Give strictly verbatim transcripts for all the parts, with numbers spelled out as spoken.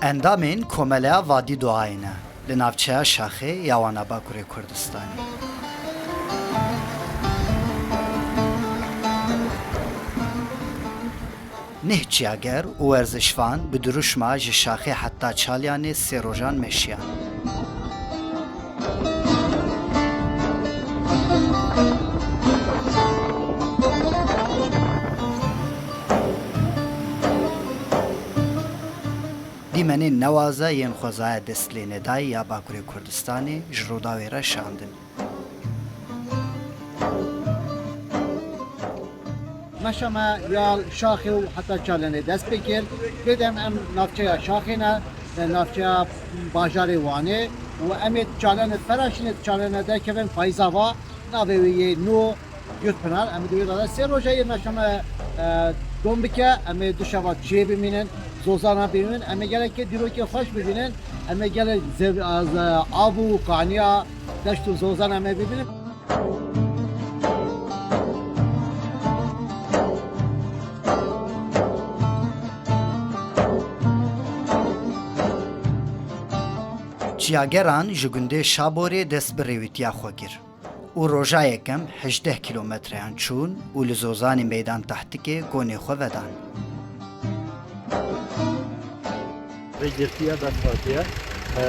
Endamên Komeleya Vadî Doğayê ne li navçeya Şaxê ya wana Bakurê Kurdistanê. Neh çiyager û werzişvan bi dirûşma ji Şaxê heta Çalyanê sê rojan meşiyan. Dîmenên newaze yên xwezaya destlênedayî ya Bakurê Kurdistanê ji Rûdawê re şandin. Meşa me ya Şaxê û heta Çalenê dest pê kir. Vê dem em navçeya Şaxê ne, e, navçeya bajarê Wanê û em ê Çalenê Feraşînê, Çalenê derkevin Payîzava, navê wê yê nû Gurpinar. Em ê di wê de sê roja yê meşa me, e, dom bike. Em ê du şeva çiyê bimînin, zozana bimînin. Em ê gelekê dîrokê xweş bibînin. Em ê gelek zev-, az, av û kaniya deşt û zozan em ê bibînin. Çiyageran ji gundê Şaborê dest bi rêwîtiya xwe kir û roja yekem hejdeh kîlometreyan çûn û li zozanê Meydan Tehtikê konê xwe vedan. Vê girtiye berfatiye. Ee,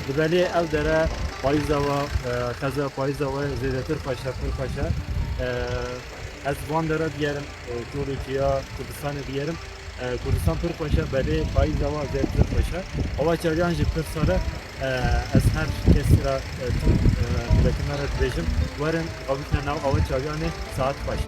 Dibelê ev dere payîza wa, e, xeza payîza wa zêdetir xweş e, pir xweş e. Ee, ez van dere digerim, e, Çolê çiya Kurdistanê digerim. E, Kurdistan pir xweş e, belê payîza wa zêdetir xweş e. Hava çaviyan jî pir sar e. E, ez her kesî ra, e, tu, e, miletê me re dibêjim, werin, rabikine nav hava çaviyanê, saet xweş.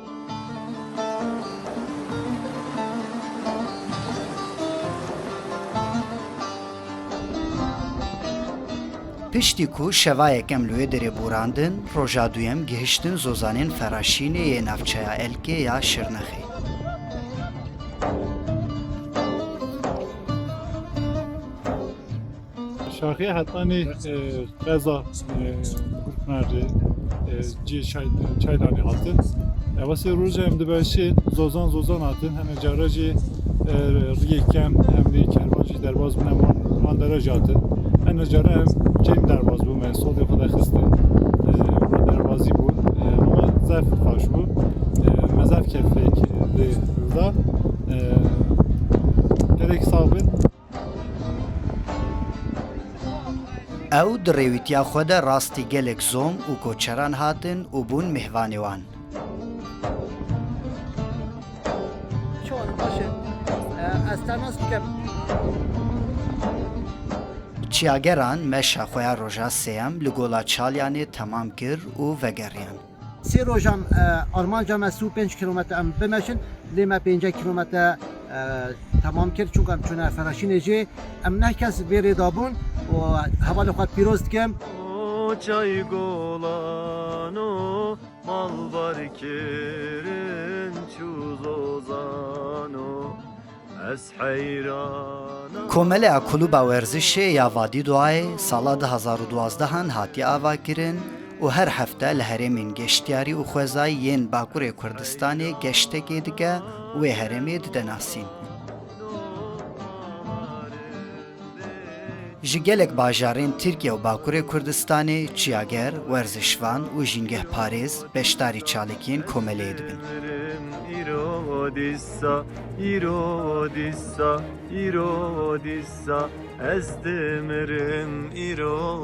Piştî ku şeva yekem li wê derê borandin, roja duyem gihiştin zozanên Feraşînê yê navçeya Elkê ya Şirnexê. Şaxê hetanî, e, qeza, e, Gurpnarê, e, cê Çay-, Çaylanê hatin. Ewa sê roja em dibeşê zozan zozan hatin. Hene cara jî, e, riyê kem, em riyê kervan jî derbaz bûne, em wan, wan dere jî hatin. Hene cara em cêm derbaz bûme, solê xwe de xistin. E, wan derbazî bûn. E, ama zef xweş bû. E, me zef kefek lê da. E, gelek sax bin. Ew di rêwîtiya xwe de rastî gelek zom û koçeran hatin û bûn mêvanê wan. Çawan baş e? E, ez te nas dikim. Çiyageran meşa xwe ya roja sêyem li Gola Çalyanê temam kir û vegeriyan. Sê rojan, e, armanca me sî û pênc kilometre em bimeşin, lê me pêncî kilometre, e, temam kir, çunka em çûne Feraşînê jê. Em neh kes vê rê de bûn û hevalê xwe pîroz dikim. O çay golano, malbar kirin çû zozano. Ez heyran. Komeleya Klûba Werzişê ya Vadî Doğayê sala du hazar û duwazdeh an hatiye avakirin û her hefte li herêmên geştiyarî û xwezayî yên Bakurê Kurdistanê geştekê dike û wê herêmê dide nasîn. Ji gelek bajarên Tirkiye û Bakurê Kurdistanê çiyager, werzişvan û jîngehparêz beşdarî çalakiyên komeleyê dibin. Îro dîsa, îro dîsa, îro dîsa ez dimirim, îro.